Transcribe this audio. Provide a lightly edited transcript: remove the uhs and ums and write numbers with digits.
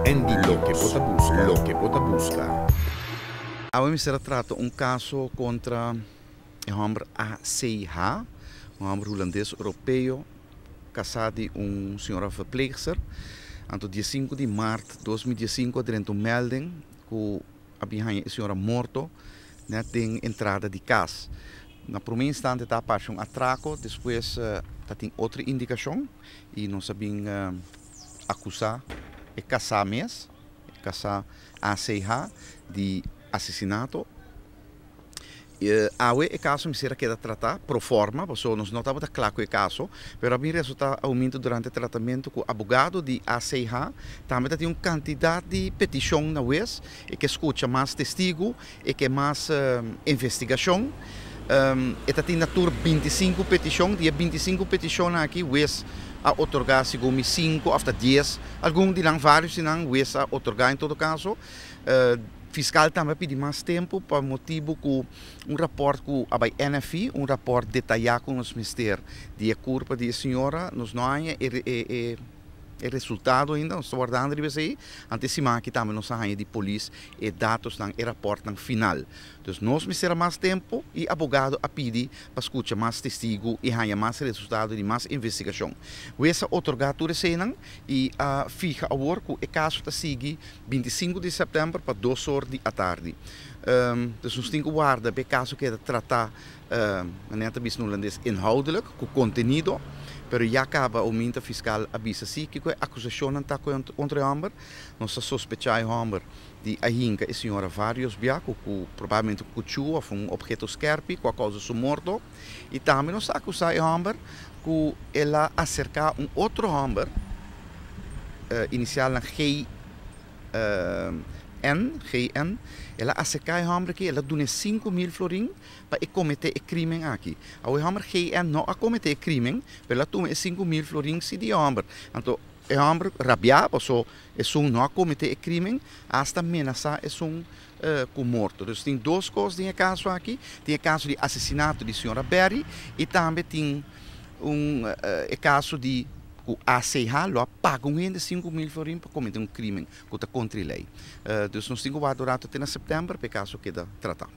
Andy Loke bo ta buska, loke bo ta buska. Awe mester a trata un kaso kontra e hòmber ACH, un hòmber hulandes europeo kasá di un señora verpleegster. Anto dia sinku di mart 2015 a drenta un melding ku a bin haña e señora morto nèt den entrada di kas. Na promé instante ta aparsé un atrako, despues ta tin otro indikashon i nos a bin akusá e kasá mes, e kasá ACH, di asesinato. Awe e kaso mester a keda tratá pro forma, pasobra nos no tabata kla ku e kaso, pero a bin resultá aumento durante tratamentu ku abogado di ACH tambe ta tin un kantidat di petishon na wes, e ke skucha mas testigu, e ke mas investigashon. E ta tin na tur 25 petishon, di e 25 petishonnan aki wes a otorgá segun mi sinku òf ta 10, algun di nan vários di nan wes a otorgá en todo kaso. Fiskal tambe a pidi mas tempu pa motibu ku un rapòrt ku a bai NFI, un rapòrt detayá ku nos mester di e kurpa di e señora, nos no haña e E resultado ainda nos ta wardando riba esei. Antes siman aki tambe nos a haña di polis e datosnan, e raportnan final. Dus nos mester a mas tempo i abogado a pidi pa skucha mas testigu i haña mas resultado di mas investigashon. Wes a otorgá tur eseinan i a fiha awor ku e kaso ta sigui 25 di sèptèmber pa dos or di atardi. Dus nos tin ku warda pa e kaso keda tratá Manera ta bisa na hulandes inhoudelijk, ku kontenido, pero ya kaba ominta fiskal a bisa si kiko e akusashonnan ta kontra e hòmber. Nos ta sospechá e hòmber di a hinka e señora vários bia ku ku probablemente ku kuchú òf un opheto skèrpi ku a kousa su morto. I tambe nos ta akusá e hòmber ku el a aserká un otro hòmber, inisialnan G. N, GN, el a aserká e hòmber aki, el a dun'é 5000 florin pa e kometé e krímen aki. Awor e hòmber GN no a kometé e krímen, pero el a tuma e 5000 florin si di e hòmber. Anto e hòmber rabiá paso esun no a kometé e krímen, asta menasá esun ku morto. Dus tin dos kos den e kaso aki, tin e kaso di asesinato di señora Berry i tambe tin un e kaso di ku ACH lo a paga un hende 5000 florin pa kometé un krímen ku ta kontra e lei. Dus nos tin ku warda un rato te na sèptèmber pa e kaso keda tratá.